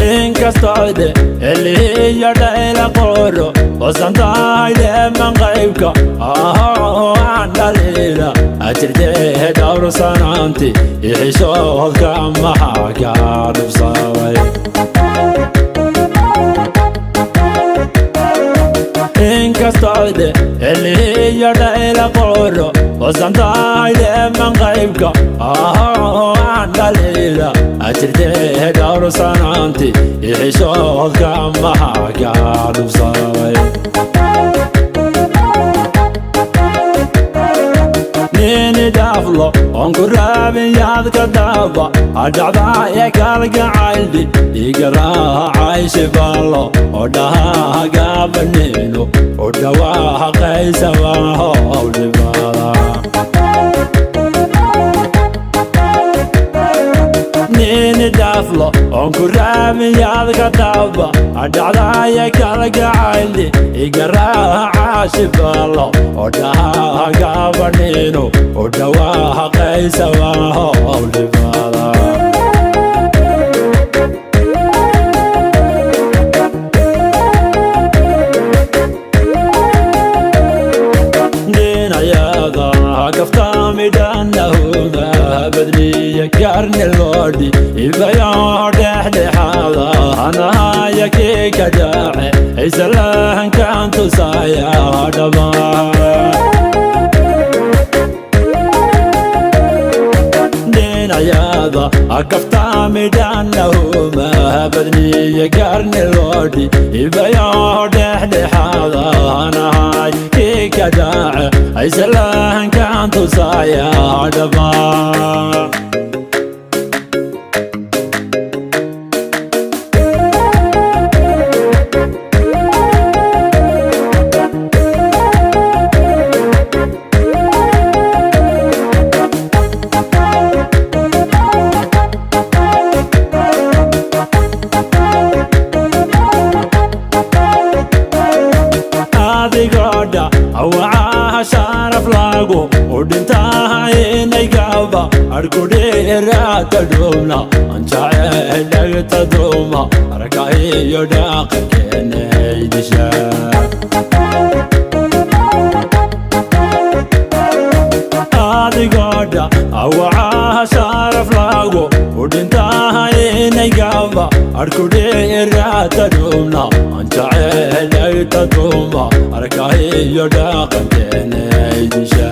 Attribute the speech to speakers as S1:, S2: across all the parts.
S1: Inkastooyde elihiyo dhayla qoro osantahayde manqaybka aan dhaliila ajirtee dhowrsanaanti ixishoodka maxaa kaa dhubsaday? Inkastooyde elihiyo dhayla qoro osantahayde manqaybka aan dhaliila ajirtee dhowrsanaanti ixishoodka maxaa kaa dhubsaday? Nini dhaaflo oon ku raabin yaadka daaba adhacdaaya kalgacayldi igaraacay shibaallo oo dhahaa gaabanino oo dhawaaha qaysabaho dhibada. Nini dhaaflo oon ku raabin yaadka daaba adhacdaaya kalgacayldi igaraaca shibaallo oo dhahaa gaabanino oo dhawaaha qaysabaho dhibada. Dhinayada kaftaamidhanahuma badniya gaarni loodhi ibayo dhexdhexaada anahaya kii ka dhace isalahankan tusaya dhaba. Dhinayada kaftaamidhanahuma badniya gaarni loodhi ibayo dhexdhexaada anahay kii ka dhace isalahankan tusaya dhaba. Adigoodha wacaha sharaf lagu u dhintaha inay gaba arkudheeraata dhumna anjacedhagta duma arka iyo dhaqankeenaydisha. Adigoodha wacaha sharaf lagu u dhintaha inay gaba arkudheeraata dhumna anjacedhagta duma arka iyo dhaqankeenaydisha.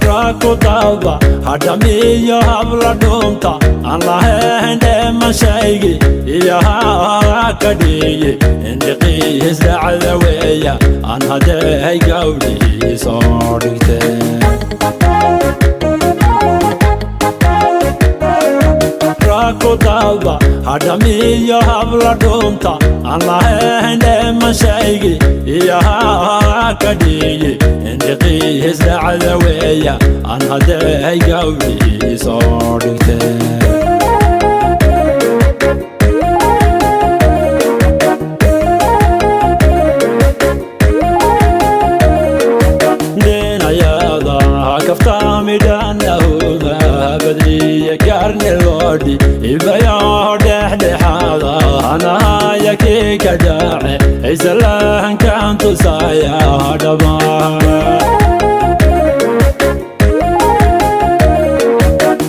S1: Rakudaba hadhamiyo habla dhunta aan lahayn dheemashaygi iyo haa ka dhigi indhiqiis dhacda weeya aan haddee gawdhii soo dhigteen. Rakudaba hadhamiyo habla dhunta aan lahayn dheemashaygi iyo haa ka dhigi indhiqiis dhacda weeya aan haddee gawdhii soo dhigteen. Dhinayada kaftaamidhanahuma badniya gaarni loodhi ibayo dhexdhexaada anahaya kii ka dhace isalahankan tusaya dhaba.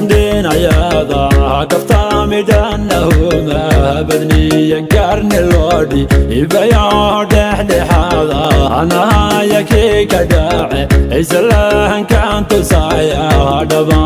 S1: Dhinayada kaftaamidhanahuma badniya gaarni loodhi ibayo dhexdhexaada anahaya kii ka dhace isalahankan tusaya dhaba.